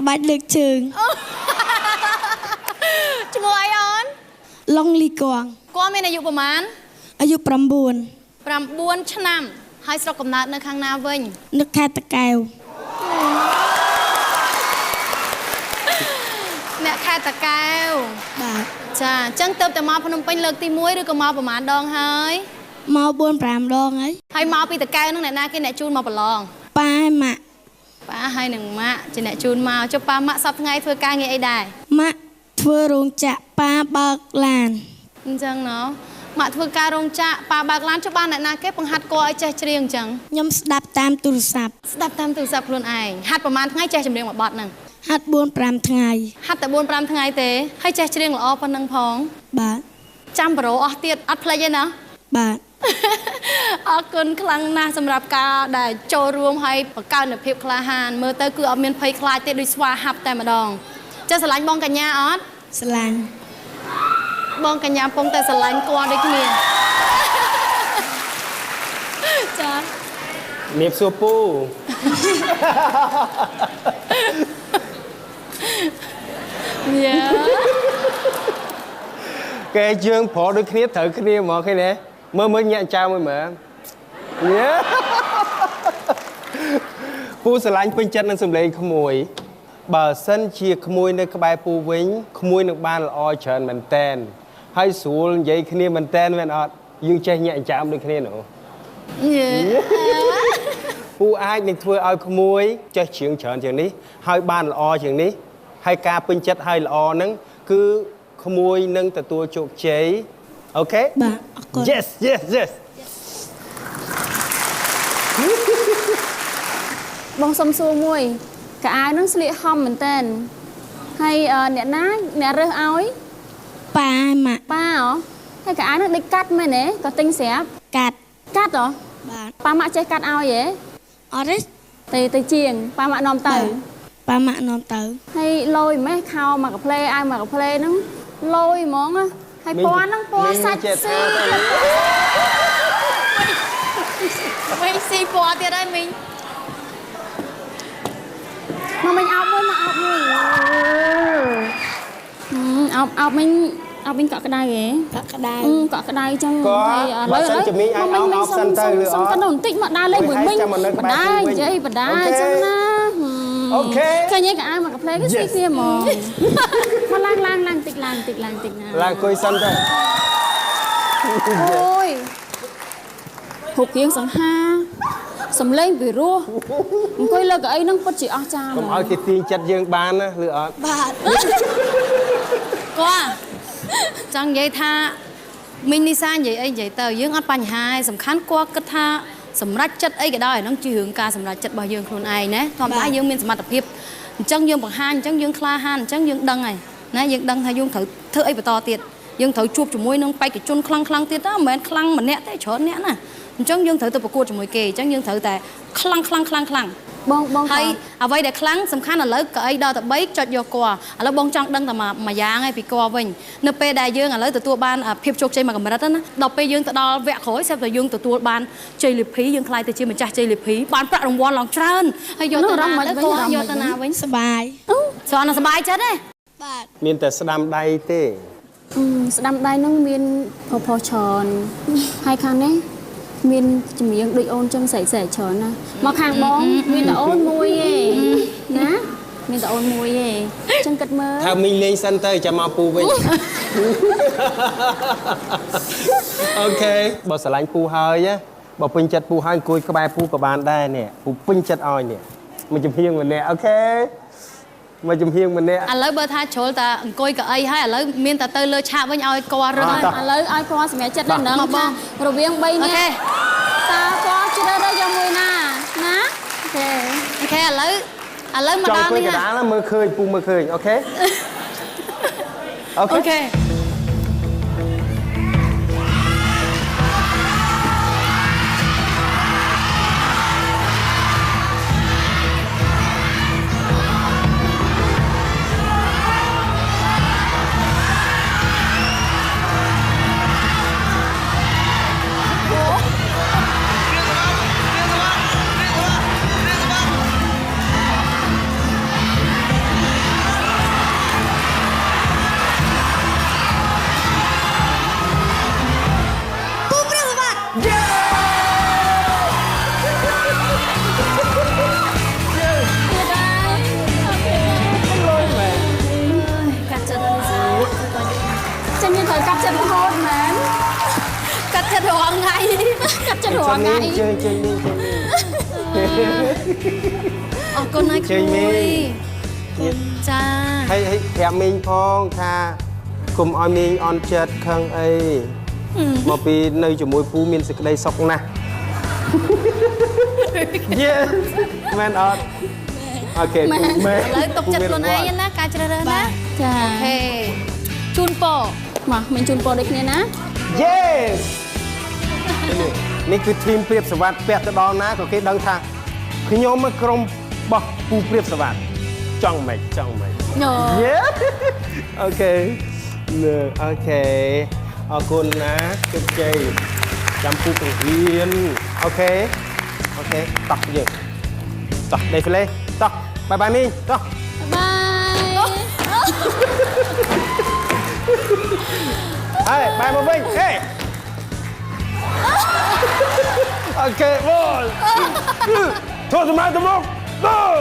ក្បាច់លើកជើង ឈ្មោះអីអូន ឡុងលីកង គាត់មានអាយុប្រហែល អាយុ9 9ឆ្នាំហើយស្រុកកំណើតនៅខាងណាវិញ នៅខេត្តតាកែវ អ្នកខេត្តតាកែវ បាទ ចាអញ្ចឹងទៅតែមកភ្នំពេញលើកទី1ឬក៏មកប្រហែលដងហើយ មក4 5ដងហើយ ហើយមកពីតាកែវហ្នឹងអ្នកណាគេអ្នកជូនមកប្រឡង ប៉ាម៉ាក់ ប៉ាហើយនឹងម៉ាក់ជាអ្នកជូនមកចុះប៉ាម៉ាក់សប្តាហ៍ថ្ងៃធ្វើការងារអីដែរ ម៉ាក់ធ្វើរោងចក្រប៉ាបើកឡាន អញ្ចឹងណោះម៉ាក់ធ្វើការរោងចក្រប៉ាបើកឡានចុះបានអ្នកណាគេបង្ហាត់គាត់ឲ្យចេះច្រៀងអញ្ចឹង ខ្ញុំស្ដាប់តាមទូរស័ព្ទ ស្ដាប់តាមទូរស័ព្ទខ្លួនឯងហាត់ប្រហែលថ្ងៃចេះចម្រៀងមួយបទហ្នឹង ហាត់4 5ថ្ងៃ ហាត់តែ4 5ថ្ងៃទេហើយចេះច្រៀងល្អប៉ុណ្ណឹងផង បាទ ចាំប្រូអស់ទៀតអត់ភ្លេចទេណា បាទ អរគុណខ្លាំងណាស់សម្រាប់ការដែលចូលរួមហើយបង្កើននូវភាពក្លាហានមើលទៅគឺអត់មានភ័យខ្លាចទេដូចស្វាហាប់តែម្ដងចេះស្រឡាញ់បងកញ្ញាអត់ ស្រឡាញ់ បងកញ្ញាពងតែស្រឡាញ់គាត់ដូចគ្នាចា មៀបសួរពូ យ៉ា គេយើងប្រុសដូចគ្នាត្រូវគ្នាហ្មងឃើញទេមើលមើលញាក់ចៅមួយមើលញ៉េពូស្រឡាញ់ពេញចិត្តនឹងសម្លេងក្មួយបើសិនជាក្មួយនៅក្បែរពូវិញក្មួយនឹងបានល្អច្រើនមែនតែនហើយស្រួលនិយាយគ្នាមែនតែនមែនអត់យើងចេះញាក់ចើមដូចគ្នានោះ យេ ពូអាចនឹងធ្វើឲ្យក្មួយចេះច្រៀងច្រើនជាងនេះហើយបានល្អជាងនេះហើយការពេញចិត្តហើយល្អហ្នឹងគឺក្មួយនឹងទទួលជោគជ័យអូខេ បាទអរគុណ Yes yes yes បងសុំសួរមួយកៅអៅនឹងស្លៀកហំមែនតែនហើយអ្នកណាអ្នករើសឲ្យ ប៉ាម៉ាក់ ប៉ាហ៎ហើយកៅអៅនឹងដូចកាត់មែនទេក៏ទិញស្រាប់ កាត់ កាត់ហ៎ បាទ ប៉ាម៉ាក់ចេះកាត់ឲ្យហ៎ អត់ទេ ទៅទៅជាងប៉ាម៉ាក់នាំទៅ ប៉ាម៉ាក់នាំទៅ ហើយលយម៉េះខោមកកាផ្លេអាវមកកាផ្លេហ្នឹងលយហ្មងហើយពណ៌ហ្នឹងពណ៌សាច់ស៊ី វិញស៊ីពណ៌ទៀតហើយមីង មកមិញអោបមួយមកអោបមួយអោបអោបមិញអោបមិញកក់ក្ដៅហ៎ កក់ក្ដៅ កក់ក្ដៅចឹង ហើយឥឡូវឥឡូវមកមិញ សុំសុំទៅបន្តិចមកដើរលេងមួយមិញបដានិយាយបដាចឹងណា អូខេ ឃើញឯងកៅអៅមកកាផ្លេគេស៊ីគ្នាហ្មងមកឡើងឡើងឡើងតិចឡើងតិចឡើងតិចណា ឡើងអង្គុយសិនទៅ អូយហូបរៀងសង្ហាសំលេងពីរោះអង្គុយលើកៅអីហ្នឹងពិតជាអស្ចារ្យ កុំឲ្យគេទាញចិត្តយើងបានណាឬអត់ បាទ គាត់ចង់និយាយថាមីងនីសានិយាយអីនិយាយទៅយើងអត់បញ្ហាទេសំខាន់គាត់គិតថាសម្រេចចិត្តអីក៏ដោយហ្នឹងជារឿងការសម្រេចចិត្តរបស់យើងខ្លួនឯងណាធម្មតាយើងមានសមត្ថភាពអញ្ចឹងយើងបង្ហាញអញ្ចឹងយើងក្លាហានអញ្ចឹងយើងដឹងហើយណាយើងដឹងថាយើងត្រូវធ្វើអីបន្តទៀតយើងត្រូវជួបជាមួយនឹងបេក្ខជនខ្លាំងខ្លាំងទៀតណាមិនមែនខ្លាំងម្នាក់ទេច្រើនអ្នកណាអញ្ចឹងយើងត្រូវទៅប្រកួតជាមួយគេអញ្ចឹងយើងត្រូវតែខ្លាំងខ្លាំងខ្លាំងខ្លាំង បងបង ហើយអ្វីដែលខ្លាំងសំខាន់ឥឡូវកៅអីដល់តែ3ចុចយកគ័រឥឡូវបងចង់ដឹងតែមួយយ៉ាងឯងពីគ័រវិញនៅពេលដែលយើងឥឡូវទទួលបានភាពជោគជ័យមួយកម្រិតណាដល់ពេលយើងទៅដល់វគ្គក្រោយស្រាប់តែយើងទទួលបានជ័យលាភីយើងក្លាយទៅជាម្ចាស់ជ័យលាភីបានប្រាក់រង្វាន់ឡើងច្រើនហើយយកទៅណាទៅគ័រយកទៅណាវិញ សបាយ ស្រាន់តែសបាយចិត្តទេ បាទ មានតែស្ដាំដៃទេ ស្ដាំដៃហ្នឹងមានផផច្រើនហើយខាងនេះមានជំនាញដូចអូនចឹងស្រីស្រីច្រើនណាមកខាងបងមានតែអូនមួយទេណាមានតែអូនមួយទេចឹងគិតមើល ថាមីងលេងសិនទៅចាំមកពូវិញអូខេបើស្រឡាញ់ពូហើយបើពេញចិត្តពូហើយអង្គុយក្បែរពូក៏បានដែរនេះពូពេញចិត្តឲ្យនេះមួយចំហៀងម្នាក់អូខេមួយចំហៀងម្នាក់ ឥឡូវបើថាជ្រុលតែអង្គុយកៅអីហើយឥឡូវមានតែទៅលើឆាកវិញឲ្យគាត់រើស ឥឡូវឲ្យគាត់សម្រេចចិត្តដល់ហ្នឹងរវាង3នាក់តើគាត់ជ្រើសរើសយកមួយណាណាអូខេ អូខេឥឡូវមកដល់នេះចង់អង្គុយកណ្ដាលមើលឃើញពូមើលឃើញអូខេអូខេ អូខេ ចិត្តរហូតមែន កាត់ចិត្តរាល់ថ្ងៃ កាត់ចិត្តរាល់ថ្ងៃ ជើញជើញមីងជើញមីង អរគុណណាស់ ជើញមី ក្មួយ ង ចា ហើយហើយប្រាប់មីងផងថាគុំឲ្យមីងអន់ចិត្តខឹងអីមកពីនៅជាមួយពូមានសេចក្តីសុខណាស់ Yes មែនអត់ okay ពូមែន ឥឡូវទុកចិត្តខ្លួនឯងណាការជ្រើសរើសណា ចា okay ជូនពរ មកមិនជូនពរដូចគ្នាណា Yes នេះគឺ team ព្រាបសវັດពាក់ទៅដល់ណាក៏គេដឹងថាខ្ញុំមកក្រុមរបស់ពូព្រាបសវັດចង់មិនចង់មិន ញ៉ Yeah okay លើ okay អរគុណណាជោគជ័យចាំពូពង្រៀន okay okay តោះយើងតោះដេហ្វ្លេតោះ bye bye មីងតោះ បាយ ហើយបាយមកវិញហេ okay បលធ្វើសម្រាប់ទៅមកបល